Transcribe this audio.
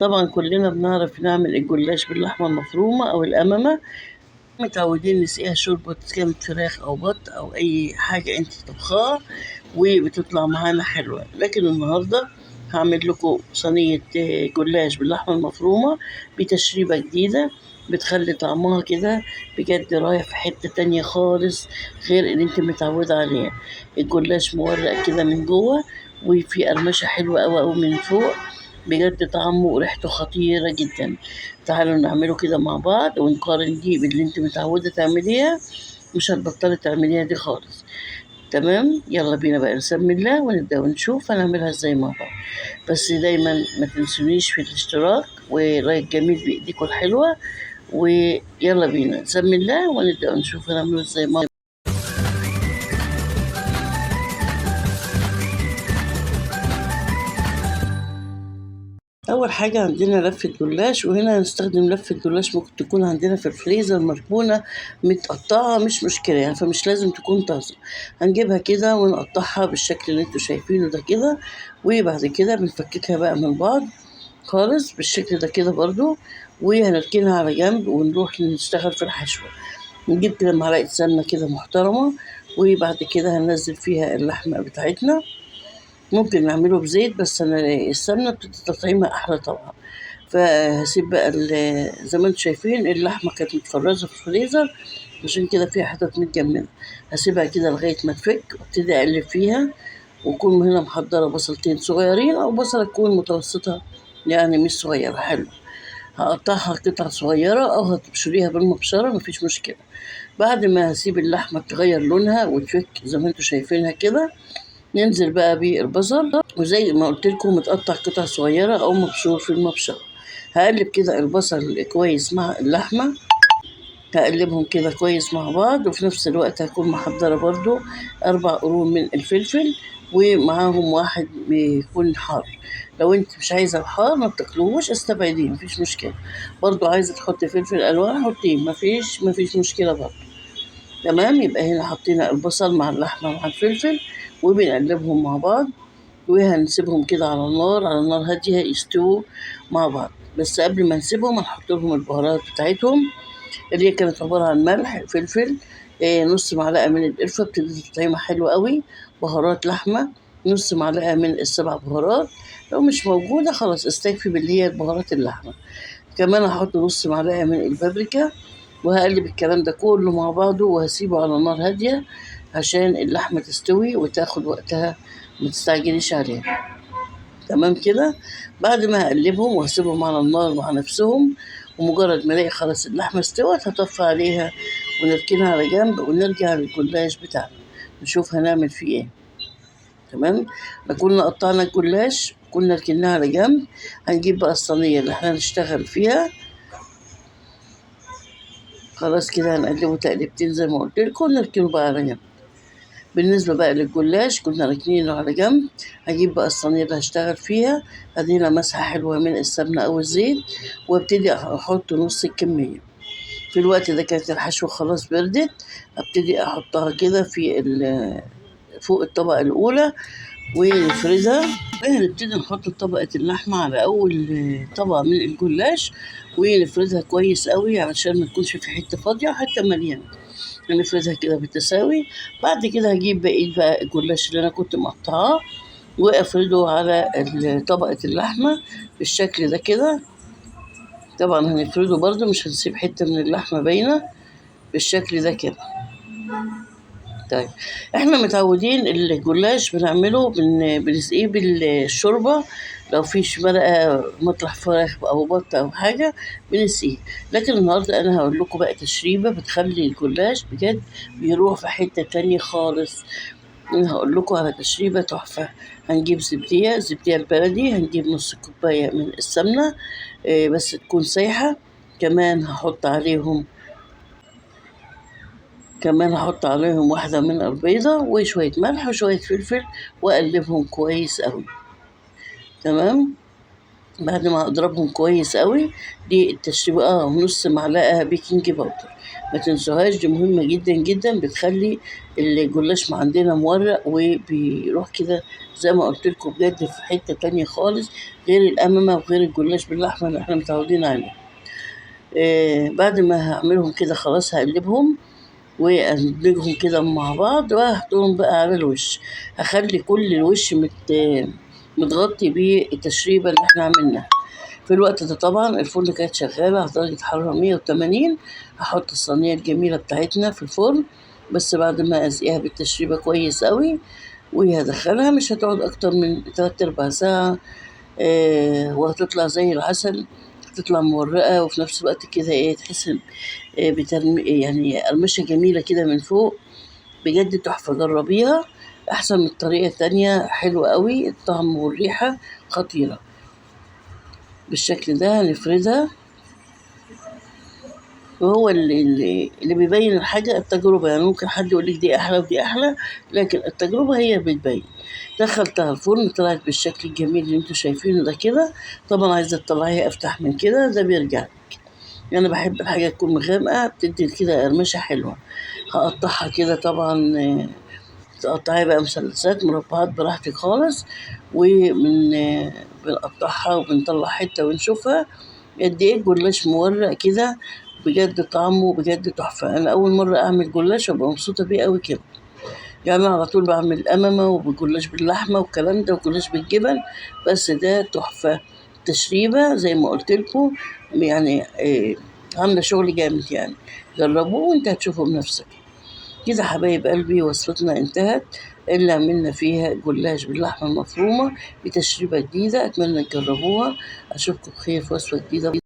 طبعا كلنا بنعرف نعمل الجلاش باللحمة المفرومة أو القمامة، متعودين نسقيها شوربة كانت فراخ أو بط أو أي حاجة أنت طبخاها وبتطلع معانا حلوة. لكن النهاردة هعمل لكم صينية جلاش باللحمة المفرومة بتشريبة جديدة بتخلي طعمها كده بجد رايح في حتة تانية خالص غير اللي انت متعودة عليها. الجلاش مورق كده من جوه وفي قرمشة حلوة أوي أوي من فوق، بجد طعمه وريحته خطيرة جدا. تعالوا نعمله كده مع بعض ونقارن دي باللي انت متعودة تعمليها، مش هتبطلي تعمليها دي خالص. تمام، يلا بينا بقى نسمي الله ونبدأ ونشوف هنعملها ازاي مع بعض. بس دايما ما تنسونيش في الاشتراك ولايك جميل بايديكم الحلوة، ويلا بينا نسمي الله ونبدأ ونشوف هنعمله ازاي مع بعض. أول حاجة عندنا لفة جلاش، وهنا هنستخدم لفة جلاش ممكن تكون عندنا في الفريزر مركونة متقطعة، مش مشكلة يعني، فمش لازم تكون طازة. هنجيبها كده ونقطعها بالشكل اللي انتوا شايفينه ده كده، وبعد كده بنفككها بقى من بعض خالص بالشكل ده كده برضو، وهنركنها على جنب ونروح نشتغل في الحشوة. نجيب كده معلقة سمنة كده محترمة، وبعد كده هننزل فيها اللحمة بتاعتنا. ممكن نعمله بزيت، بس انا السمنه بتدي تطعيمها احلى طبعا. فهسيب بقى زي ما انتم شايفين اللحمه كانت متفرزه في الفريزر، عشان كده فيها حتت متجمده. هسيبها كده لغايه ما تفك وابتدي اقلب فيها، واكون هنا محضره بصلتين صغيرين او بصله تكون متوسطه يعني مش صغيره. حلو، هقطعها قطع صغيره او هتبشريها بالمبشره مفيش مشكله. بعد ما هسيب اللحمه تغير لونها وتفك زي ما انتم شايفينها كده، ننزل بقى بالبصل، وزي ما قلت لكم متقطع قطع صغيره او مبشور في المبشره. هقلب كده البصل كويس مع اللحمه، هقلبهم كده كويس مع بعض. وفي نفس الوقت هكون محضره برضو 4 قرون من الفلفل، ومعاهم واحد بيكون حار. لو انت مش عايزه الحار ما بتاكلوهوش استبعديه، مفيش مشكله. برضو عايزه تحطي فلفل الوان حطيه، مفيش مشكله برضو. تمام، يبقى هنا حطينا البصل مع اللحمه مع الفلفل وبنقلبهم مع بعض، وهنسيبهم كده على النار، على نار هاديه يستووا مع بعض. بس قبل ما نسيبهم هنحط لهم البهارات بتاعتهم اللي هي كانت عباره عن ملح، فلفل، نص معلقه من القرفه بتدي طعمه حلوه قوي، بهارات لحمه، نص معلقه من السبع بهارات. لو مش موجوده خلاص استكفي باللي هي بهارات اللحمه. كمان هحط نص معلقه من البابريكا، وهقلب الكلام ده كله مع بعضه وهسيبه على نار هاديه عشان اللحمة تستوي وتاخد وقتها، ما تستعجليش عليها. تمام كده، بعد ما هقلبهم وهسيبهم على النار مع نفسهم، ومجرد ما الاقي خلاص اللحمة استوت هطفي عليها ونركنها على جنب، ونرجع للجلاش بتاعنا نشوف هنعمل فيه ايه. تمام، كنا قطعنا الجلاش كنا ركناها على جنب. هنجيب بقى الصينية اللي احنا هنشتغل فيها. خلاص كده هنقلبه تقلبتين زي ما قلت لكم، ونركنه بقى على جنب. بالنسبة بقى للجلاش كنا راكنينه على جنب. هجيب بقى الصينية اللي هشتغل فيها، هدينا مسحة حلوة من السمنة أو الزيت، وابتدي أحط نص الكمية. في الوقت ده كانت الحشوة خلاص بردت، ابتدي أحطها كده في فوق الطبقة الأولى ونفردها. هنبتدي نحط طبقة اللحمة على أول طبقة من الجلاش ونفردها كويس قوي علشان ما تكونش في حتة فاضية وحتة مليانة. هنفردها كده بالتساوي. بعد كده هجيب بقية بقى الجلاش اللي أنا كنت مقطعاه وأفرده على طبقة اللحمة بالشكل ده كده. طبعا هنفرده برضو، مش هنسيب حتة من اللحمة باينة بالشكل ده كده. طيب احنا متعودين الجلاش بنعمله بنسقيه بالشوربة، لو فيش مرقة مطرح فراخ أو بط أو حاجة بنسقيه. لكن النهاردة أنا هقول لكم بقى تشريبة بتخلي الجلاش بجد بيروح في حتة تانية خالص. أنا هقول لكم على تشريبة تحفة. هنجيب زبدية، زبدية البلدي، هنجيب نص كوباية من السمنة، بس تكون سايحة. كمان هحط عليهم واحدة من البيضة وشوية ملح وشوية فلفل، وأقلبهم كويس أوي. تمام، بعد ما اضربهم كويس قوي. دي التشريبه، نص معلقه baking powder، ما تنسوهاش، دي مهمة جدا جدا، بتخلي الجلاش ما عندنا مورق وبيروح كده زي ما قلت لكم بجد في حتة تانية خالص، غير القمامة وغير الجلاش باللحمه اللي احنا متعودين عليه. بعد ما هعملهم كده خلاص هقلبهم وادمجهم كده مع بعض، وهحطهم بقى على الوش. هخلي كل الوش متغطي بالتشريبه اللي احنا عملناها. في الوقت ده طبعا الفرن كانت شغالة على درجه حرارة 180. هحط الصينية الجميلة بتاعتنا في الفرن، بس بعد ما ازقيها بالتشريبه كويس قوي، وهدخلها مش هتقعد اكتر من 3/4 ساعة، وهتطلع زي العسل، هتطلع مورقه، وفي نفس الوقت كده ايه تحس يعني قرمشه جميلة كده من فوق، بجد تحفة. جربيها احسن من الطريقة التانية، حلوة قوي، الطعم والريحه خطيرة. بالشكل ده هنفردها، وهو اللي بيبين الحاجة التجربة، يعني ممكن حد يقول لك دي احلى ودي احلى، لكن التجربة هي بتبين. دخلتها الفرن طلعت بالشكل الجميل اللي انتوا شايفينه ده كده. طبعا عايزه تطلعيها افتح من كده، ده بيرجع لك. انا بحب الحاجة تكون غامقه، بتدي كده قرمشه حلوة. هقطعها كده طبعا، تقطعيها بقى مثلثات مربعات براحتك خالص، ومن بنقطعها وبنطلع حتة ونشوفها قد ايه الجلاش مورق كده، بجد طعمه بجد تحفة. انا اول مرة اعمل جلاش وابقى مبسوطة بيه قوي كده، يعني انا على طول بعمل قمامه وجلاش باللحمه والكلام ده وجلاش بالجبن، بس ده تحفة. تشريبه زي ما قلت لكم يعني، عامله شغل جامد يعني، جربوه وانت هتشوفه بنفسك كده. حبايب قلبي وصفتنا انتهت، اللي عملنا فيها جلاش باللحمه المفرومه بتشريبه جديدة، اتمنى تجربوها. اشوفكم بخير في وصفه جديدة.